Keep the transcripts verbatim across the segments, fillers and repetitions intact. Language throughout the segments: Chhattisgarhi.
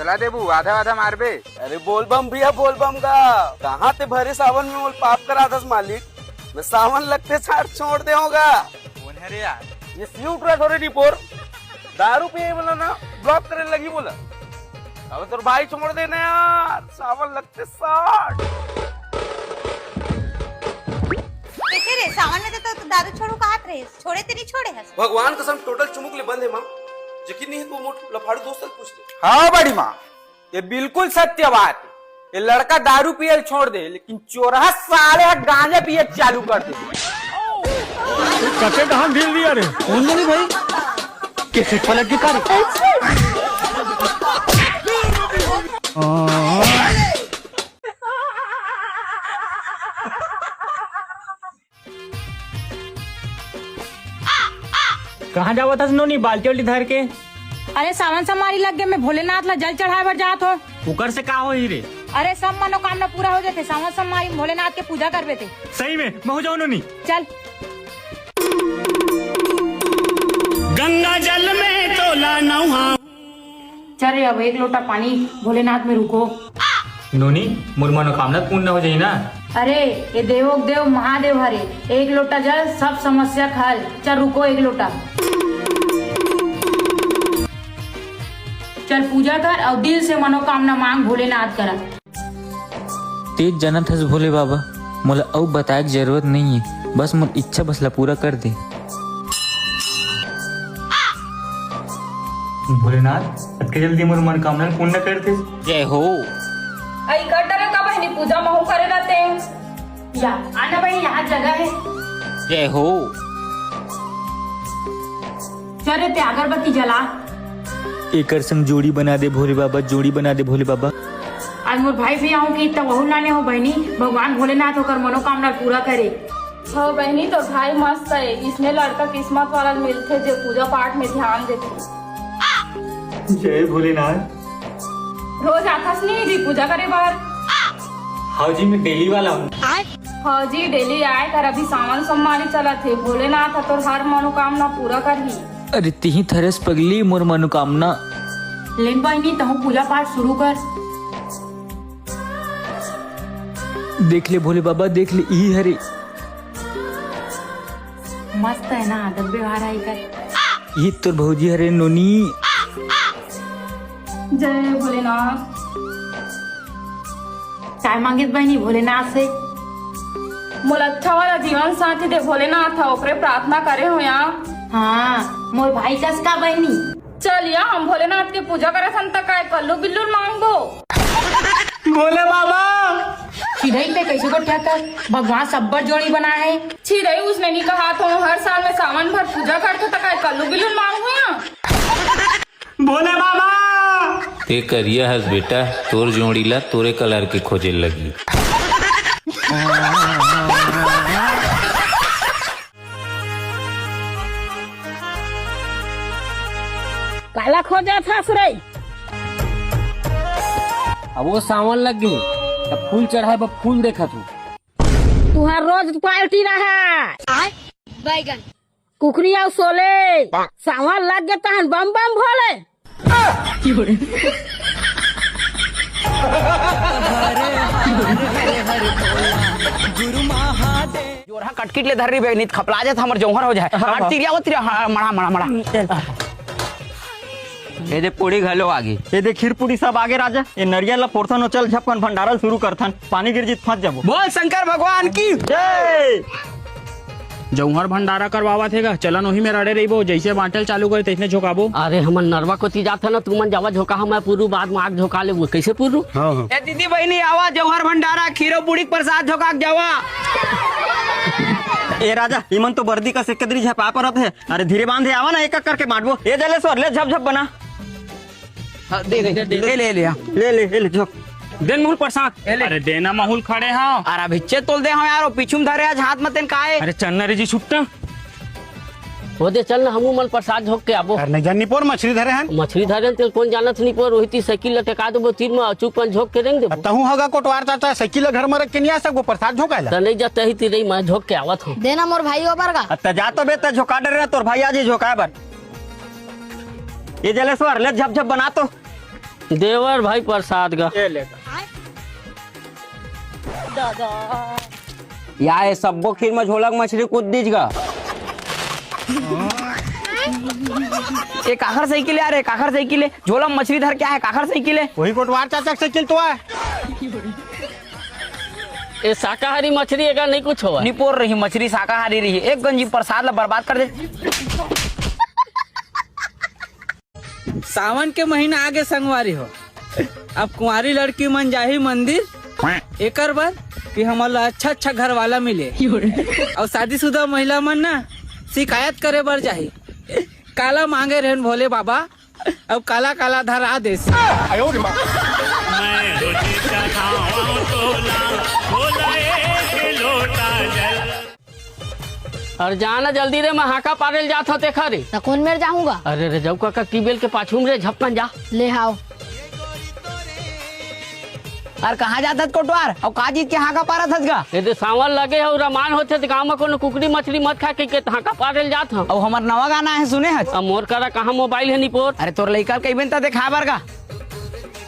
चला देबू, आधा आधा मारबे। अरे बोल बम भैया, बोल बम गा। कहाँ ते भरे सावन में मोल पाप करा दस मालिक, मैं सावन लगते साठ छोड़ दे होगा। कौन है रे यार? ये सी उठ रहा थोड़े निपोर, दारू पिए बोला ना, ब्लॉक करे लगी बोला। अब तोर भाई छोड़ देना यार, सावन लगते साठ। कैसे रे, सावन में तो, तो दारू छोड़ू कहत रहे, छोड़े ते नहीं छोड़े हस? भगवान कसम, टोटल चुमुक ले बंद है माँ। यकीन नहीं है तो मोट लफाड़ू दोस्त से पूछ ले। हाँ बड़ी माँ, ये बिल्कुल सत्य बात है। ये लड़का दारू पियल छोड़ दे, लेकिन चोरहा साले ह गांजा पियल चालू कर दे। कते डहान ढील दिया रे। कौन नहीं भाई? कैसे पलट के कर? कहाँ जावत हस नोनी, बाल्टी वाल्टी धर के? अरे, सावन सोमवारी लग गए, मैं भोलेनाथ ला जल चढ़ाए बर जात हो। ओकर से का होही रे? अरे, सब मनोकामना पूरा हो जाते सावन सोमवारी में भोलेनाथ के पूजा करबे ते। सही में, महू जाऊँ नोनी। चल। गंगा जल में तोला नहा। चल रे, अब एक लोटा पानी भोलेनाथ में रुको। नोनी, मोर मनोकामना पूर्ण हो जाही ना? अरे, ये देवों के देव महादेव हरे, एक लोटा जल सब समस्या का हल। चल रुको, एक लोटा। चल पूजा कर और दिल से मनोकामना मांग भोलेनाथ करा। तें जानत हस भोले बाबा, मोला अउ बताए के जरूरत नइये, बस मोर इच्छा बस ला पूरा कर दे। भोलेनाथ, अतके जल्दी मोर मनोकामना पूर्ण कर दे। जय हो। अई कर डरे का बहिनी, पूजा महू करे रहते। या, आना बहिनी, यहाँ जगह है। जय हो। चल रे, ते अगरबत्ती जला। एकर संग जोड़ी बना दे भोले बाबा, जोड़ी बना दे भोले बाबा। आज मोर भाई भी आहूँ कि त वहू लाने हो बहिनी, भगवान भोलेनाथ ओकर मनोकामना पूरा करे। हो बहिनी, तोर भाई मस्त है, इसने लड़का किस्मत वाला मिलथे जे पूजा पाठ में ध्यान देथे। जय भोलेनाथ। रोज आथस नहीं री पूजा करे बर? हाँ जी, मैं डेली वाला हूँ। हाँ जी, डेली आए कर, अभी सावन सोमवारी चलत हे, भोलेनाथ ह तोर हर मनोकामना पूरा करही। अरे तिही थरेस पगली मोर मनोकामना। लेन बहिनी, तहूँ पूजा पाठ शुरू कर। देख ले भोले बाबा, देख ले, इही हरे। मस्त है ना आदत व्यवहार है कर। इही तोर भौजी हरे नोनी। जय भोलेनाथ। काय मांगिस बहिनी भोलेनाथ से? मोला अच्छा वाला जीवन साथी दे भोलेनाथ ह, ओकरे प्रार्थना करे हो या। हाँ, मोर भाई कस का बहिनी। चल या, हम भोलेनाथ के पूजा करत हन त काय कल्लू बिल्लू मांगबो? भोले बाबा। चिरई पे कैसे को ठहर कर भगवान सब्बर जोड़ी बनाए है। चिरई उसने नहीं कहा तो हर साल में सावन भर पूजा करते त काय कल्लू बिल्लू मांगू या। भोले बाबा। ते करिया हस बेटा, तोर जोड़ी ला तोरे कलर के खोजे लगी। काला खोजत हस रे? अब वो सावन लग गए, अब फूल चढ़ाए बर फूल देखत हूँ। तुहार रोज पार्टी रहा। बैगन। कुकरी अउ शोले, सावन लग गे तहन बम बम भोले। जोरहा कटकिट ले धर रही बे, नित खपला जात हमर जौहर हो जाए। हाँ, हाँ। तिरिया वो तिरिया, हाँ, मड़ा, मड़ा, मड़ा। चल। ए दे पूड़ी घलो आगी। ए दे खीर पूड़ी सब आगे राजा। ए नरियल ला फोड़थन, चल झपकन भंडारा शुरू करथन। पानी गिर जीत फंस जाबो। बोल शंकर भगवान की। जय। जौहर भंडारा करवावत हे गा, चलन ओही में रड़े रहिबो, जइसे बांटल चालू करे तइसने झोंकाबो। अरे हमन नरवा कोती जात हन ना, तुमन जावा झोंका, हमर पुरू बाद में आग झोंका लेबो, कइसे पुरू? हाँ, हाँ। ए दीदी बहिनी आवा, जौहर भंडारा खीरो पूड़ी के प्रसाद झोंका के जावा। ए राजा, इमन तो बर्दी का सेकदरी झपा परत हे। अरे धीरे बांधे आवा ना, एक एक करके बांटबो। ए जलेश्वर ले झप झप बना। हाँ, दे, दे, दे, ले, ले, ले, हाँ। ले, ले, ले, ले, झोंक। देन महूल प्रसाद। ए, ले। अरे देना महूल खड़े हाँ। अरे अभिच्चे तोल दे हाँ यार, वो पीछू में धरे आज हाथ मतेन काहे? अरे चल ना रे जी छुट्टा। वो दे चल ना, हमू मन प्रसाद झोंक के आबो। अरे नहीं जान निपोर मछली धरे हैं। मछली धरे हैं, तेल कौन जानत निपोर, वही ती साइकिल लटका देबो तीर में, अचूक पन झोंक के रेंग देबो। तहूँ हगा कोटवार चाचा, साइकिल घर में रख के नहीं आ सकबो प्रसाद झोंकाए ला। त नहीं जाता ही ती रही, मैं झोंक के आवत हूँ। देना मोर भाई ओबर का। अत्ता जा तो बे, त झोंका डरे ना, तोर भाई आज ही झोंकाए बर। ए जलेश्वर, ले झप झप बना तो। देवर भाई प्रसाद गा। ये ले गा। या, ये सब्बो खीर में झोलक मछली कूद दीज गा। ये काखर साइकिल यार, ये काखर साइकिल है? झोला मछली धर के आए, काखर साइकिल है? वही कोटवार चाचा के साइकिल तो है। ये शाकाहारी मछली एकर नहीं कुछ होवा। निपोर रही मछली, शाकाहारी रही, एक गंजी प्रसाद ला बर्बाद कर दे। सावन के महीना आगे संगवारी हो, अब कुंवारी लड़की मन जाही मंदिर एकर बर कि हमन ला अच्छा अच्छा घर वाला मिले। और शादीशुदा महिला मन ना शिकायत करे बर जाही, काला मांगे रहन भोले बाबा, अब काला काला धरा देस। मैं हो जीता खाऊं तोला, तोला एक लोटा जल। अरे जाना जल्दी रे, मैं हाका पारे ल जात हव तेखा रे। त कोन मेर जाहूंगा? अरे रे, जाऊ काका ट्यूबवेल के पाछू में रे, झपकन जा। ले हाव। अरे कहाँ जात हस कोटवार? अउ का जीत के हाका पारत हस गा? ए दे सावन लगे हे अउ रमान होथे त गाँव म कोनो कुकरी मछली मत खा कहिके त हाका पारे ल जात हव। अउ हमर नवा गाना हे सुने हस? अब मोर करा कहाँ मोबाइल हे निपोर? अरे तोर लइका ल कहिबे न त देखा बर गा।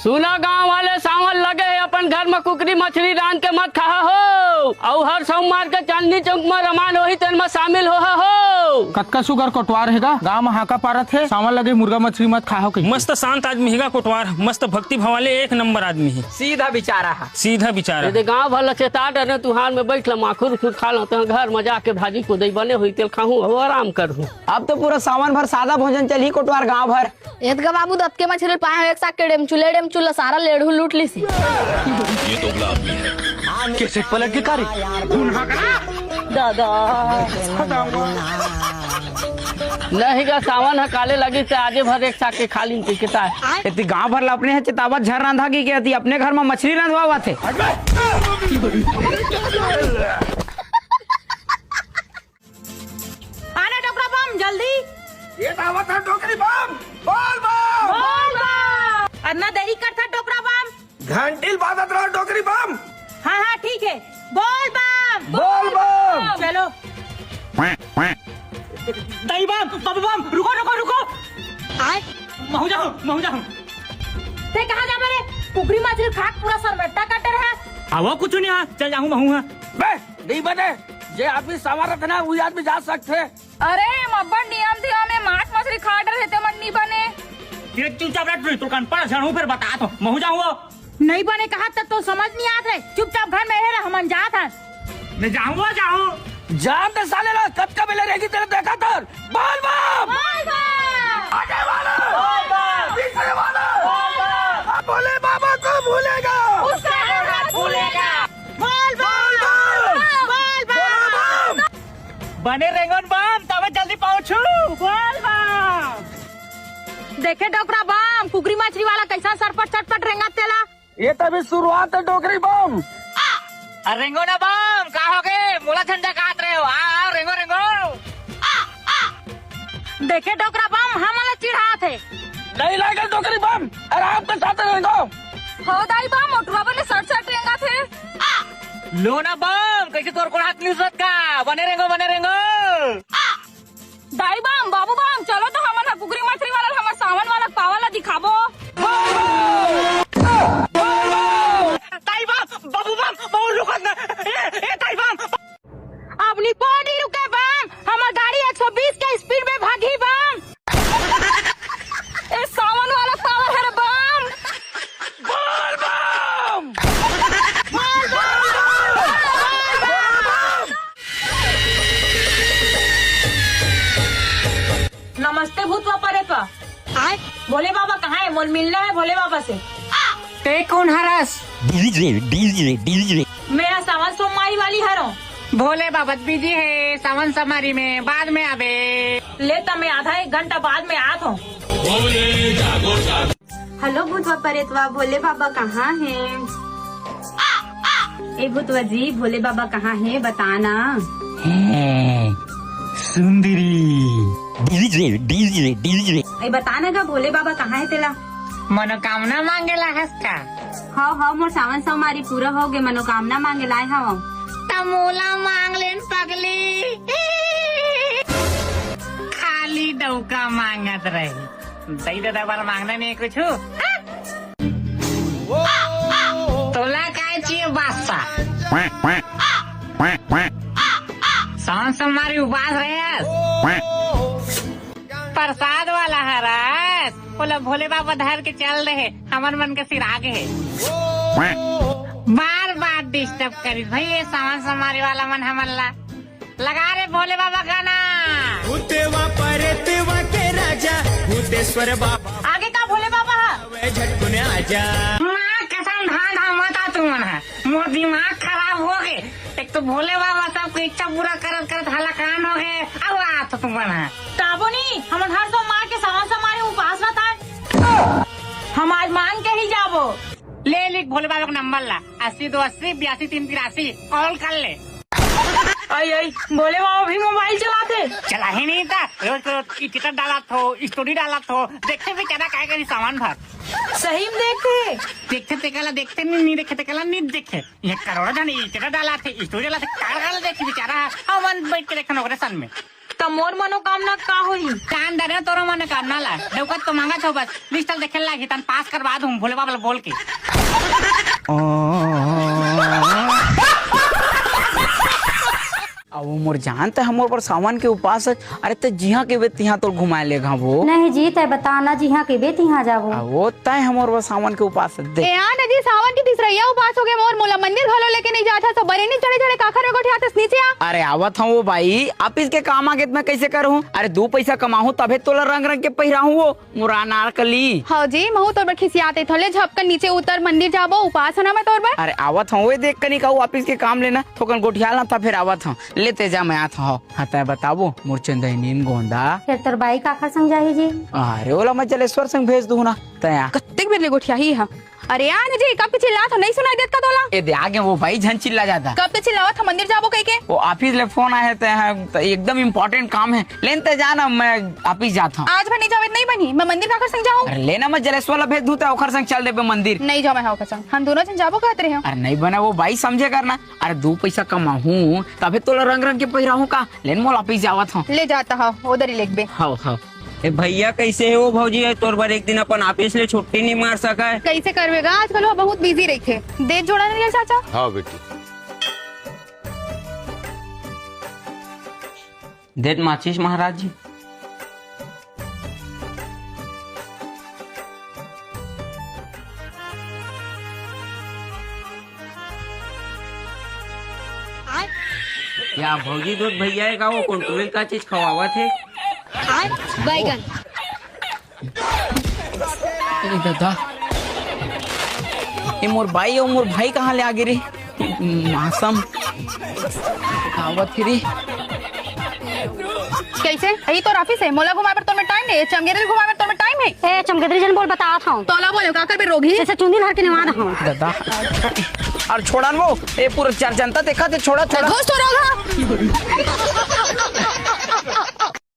सुना गांव वाले, सावन लगे हे, अपन घर म कुकरी मछली रांध के मत खाहा हो, अउ हर सोमवार के चांदनी चौक म रमान होही, तेन म शामिल होहा हो। कतका सुगर कोटवार हे गा, गांव म हाका पारत हे, सावन लगे मुर्गा मछली मत खाहा हो कहिके। मस्त शांत आदमी हे गा कोटवार, मस्त भक्ति भाव वाले, एक नंबर आदमी हे। सीधा बिचारा हा। सीधा बिचारा। ये दे गांव भर ल चेता डरे, तुहार में बैठ ल माखुर खुर खा ल, त घर म जाके भाजी कोदई बने होही, तेल खाहूं अउ आराम करहूं। अब तो पूरा सावन भर सादा भोजन चलही कोटवार गांव भर। एतका बाबू दतके मछली पाए हो, एक साग के डेमचुले डेमचुल सारा लेड़हू लूट लीसी। ये दोगला आदमी है। कैसे पलट के करे? दादा। नहीं गा, सावन ह काले लगी त आजे भर एक साग के खा लीन, ठीक है? एती गांव भर ला अपने ह चेतावत झर रांधा की के एती अपने घर म मछली रांधवावत हे। आना डोकरा बम, जल्दी। ये दावत है डोकरी बम, बोल बम। बोल बम। अतना देरी करथा डोकरा बम। घंटी ल बाजत रहो डोकरी बम। हाँ, हाँ, ठीक है। बोल बम। बोल बम। चलो। दाई बम, बाबू बम, रुको, रुको, रुको। आय। महू जाहूं, महू जाहूं। ते कहाँ जाबे रे? कुकरी मछली खा के पूरा सरमेट्टा काटे रहा। आवो, कुछ नहीं, हाँ, चल जाहूं महू, हाँ। बे, नहीं बने। जे आदमी सवार रथे ना, वही आदमी जा सकथे। अरे, एमा अब्बड़ नियम धियम हे, मांस मछली खा डरथे, तेमन नी बने। ये चुपचाप रह, तू, तू कान पड़ झड़ू, फिर बता तो, महू जाहूं वो। नहीं बने कहा त तो समझ नहीं आत रे, चुपचाप घर में रह, हमन जात हन। मैं जाहूं वो, जाहूं। जान दे साले ला, कतका बेले रहेगी तेरे देखा तर। बोल बम। बोल बम। आगे वाला। बोल बम। पीछे वाला। बोल बम। अब भोले बाबा को भूलेगा। उसका हाथ भूलेगा। बोल बम। बोल बम। बने रेंगन बम, तबे जल्दी पहुंचू। बोल बम। देखे डोकरा बम, कुकरी मछली वाला कैसा सरपट चटपट रेंगत तेला। ये तभी शुरुआत है डोकरी बम। अरे रेंगो ना बम, का हो गे? मोला झंझा काट रहे हो? आ, आ, रेंगो, रेंगो। देखे डोकरा बम, हमन ला चिढ़ात हे। नहीं लागल डोकरी बम, आराम के साथ रेंगो। हो दाई बम, मोटुआ बने सट सट रेंगत हे। लो ना बम, कैसे तोर कोन हाथ न्यूजत का? बने रेंगो, बने रेंगो। दाई बम, बाबू बम, चलो तो हमन ह कुकरी मछली वाला ल हमर सावन वाला पावर ला दिखाबो। दाई बम, बाबू बम, बहुत रुको ना। ए, ए, दाई बम। अब निपोर नी रुके बम, हमर गाड़ी एक सौ बीस के स्पीड में भागी बम। ए सावन वाला पावर है रे बम। बोल बम। बोल बम। बोल बम। नमस्ते भूतवा परेतवा। भोले बाबा कहाँ है? मोल मिलना है भोले बाबा से। ते कोन हरस? DJ, DJ, DJ. मैं सावन सोमवारी वाली हरों। भोले बाबा बिजी है सावन सोमवारी में, बाद में आबे। ले त मैं आधा एक घंटा बाद में आत हूँ। हेलो भूतवा परेतवा, भोले बाबा कहाँ हैं? ए भूतवा जी, भोले बाबा कहाँ हैं, बताना। हैं, सुंदरी। DJ, DJ, DJ. ए बताना गा, भोले बाबा कहाँ हैं तेला? मनोकामना मांगे ला हस का? हव, हव, मोर सावन सोमवारी पूरा हो गे, मनोकामना मांगे लाए हव। त मोला मांग लेन पगली। खाली डौका मांगत रही। दई ददा बर मांगना नहीं कुछ। तोला काय चाहिए बादशाह? सांस मारी उपास रहेस। प्रसाद वाला हरस, ओला भोले बाबा धर के चल दे हे, हमन मन के सिरा गे हे। बार बार डिस्टर्ब करिस भाई, ये सावन समारी वाला मन हमन ला। लगा रे भोले बाबा गाना। भूतेवा परेतवा के राजा, भूतेश्वर बाबा आगे का भोले बाबा हा? वे झटकुने आजा। माँ कसम, धान धान मत आ तू मन हा, मोर दिमाग खराब हो गे। एक तो भोले बाबा सबके इच्छा पूरा करत करत हलाकान हो गे, अब आ तो तू मन हा। ताबो नी, हमन हर सोमवार के सावन समारी उपास रहथन। हम आज मान के ही जाबो। ले लिख भोले बाबा के नंबर ला, अस्सी दो अस्सी, बयासी तीन तिरासी, कॉल कर ले। आई, आई, भोले बाबा भी मोबाइल चलाथे। चला ही नहीं था, रोज तो status डालत हो, story डालत हो, देखे बेचारा काय करी सावन भर। सही में देखथे। देखथे तेकला देखथे, नहीं, नहीं देखे तेकला नहीं देखे। ये करोड़ों जन status डालथे, story डालथे, काल काल देखी बेचारा, हमन बैठ के देखन ओकरे सन में। त मोर मनोकामना का होही? कान धरे तोरो मनोकामना ला, डौकत तो मांगत हो बस, list ल देखे लागी, तन पास करवा दूं भोले बाबा ल बोल के। अब वो मोर जान, तै हमर बर सावन के उपास है। अरे तै जिहाँ के बे तिहाँ तोल घुमाए ले घाबो। नहीं जी, तै बताना जिहाँ के बे तिहाँ जाबो। अब वो तै हमर बर सावन के उपास है, देख। ए आ न जी, सावन के तीसरैया उपास हो गे मोर, मोला मंदिर घलो लेके नहीं जात हस, तो बरे नहीं चढ़े चढ़े काखर में गोठियाथस, नीचे आ। अरे आवत हूँ वो भाई, office के काम आगे त मैं कैसे करूँ? अरे दू पैसा कमाहूँ तभे तोला रंग रंग के पहिराहूँ वो। मोर अनारकली। हव जी, महूँ तोर बर खिसियात हँव। ले झपकन नीचे उतर, मंदिर जाबो, उपास हन मैं तोर बर। अरे आवत हँव, ओए देख कनी कहूँ office के काम ले ना, थोकन गोठियाल ना था, फिर आवत हँव। ले तैं जा, मैं आत हँव। हाँ, तैं बताबो, मोर चंदैनी गोंदा। फेर तोर बाई काखर संग जाही जी? अरे ओला मैं जलेश्वर संग भेज दूँ ना, तैं आ। कतेक बेर ले गोठियाही हा। अरे यार जी, कब के चिल्लात हँव, नहीं सुनाई देत का तोला? ए दे, आगे वो भाई झन चिल्ला जाता। कब के चिल्लावत हँव मंदिर जाबो कहिके? वो office ले phone आए हे, तैं हा, त एकदम important काम हे। ले न तैं जा ना, मैं office जात हँव। आज भर नहीं जावे त नहीं बनही, मैं मंदिर काखर संग जाहूँ? अरे ले ना, मैं जलेश्वर ला भेज दूँ, तैं ओखर संग चल देबे मंदिर। नहीं जाँव मैं हा ओखर संग, हम दूनों झन जाबो कहत रहे हँव। अरे नहीं बने वो भाई, समझे कर ना। अरे दू पैसा कमाहूँ, तभे तोला रंग रंग के पहिराहूँ का। ले न मोला office जावत हँव। ले जात हँव, ओदरी लेगबे। हव, हव। ए भैया, कैसे हे वो भौजी? ए तोर बर एक दिन अपन office ले छुट्टी नहीं मार सकय? कैसे करबे गा, आजकल वो बहुत busy रहिथे। दे जोड़ा नरियल चाचा। हाँ बेटी। देत माचिस महाराज जी। या भौजी दूध भैया हे का, वो control का चीज खवावत हे? बैगन। ए दादा, ए मोर बाई अउ मोर भाई कहाँ ले आगे रे? मासम आवत हे रे। कैसे? यही तोर office हे, मोला घुमाए बर तोर में time नहीं हे, चमगेदरी घुमाए बर तोर में time हे? ए, चमगेदरी झन बोल, बतात हँव। तोला बोले, का करबे रोगही? जैसे चुंदी ल हर के निवाद हँव। दादा, अरे छोड़ा न वो, ए पूरा चार जनता देखत हे, छोड़ा, छोड़ा। घुस तो रहा।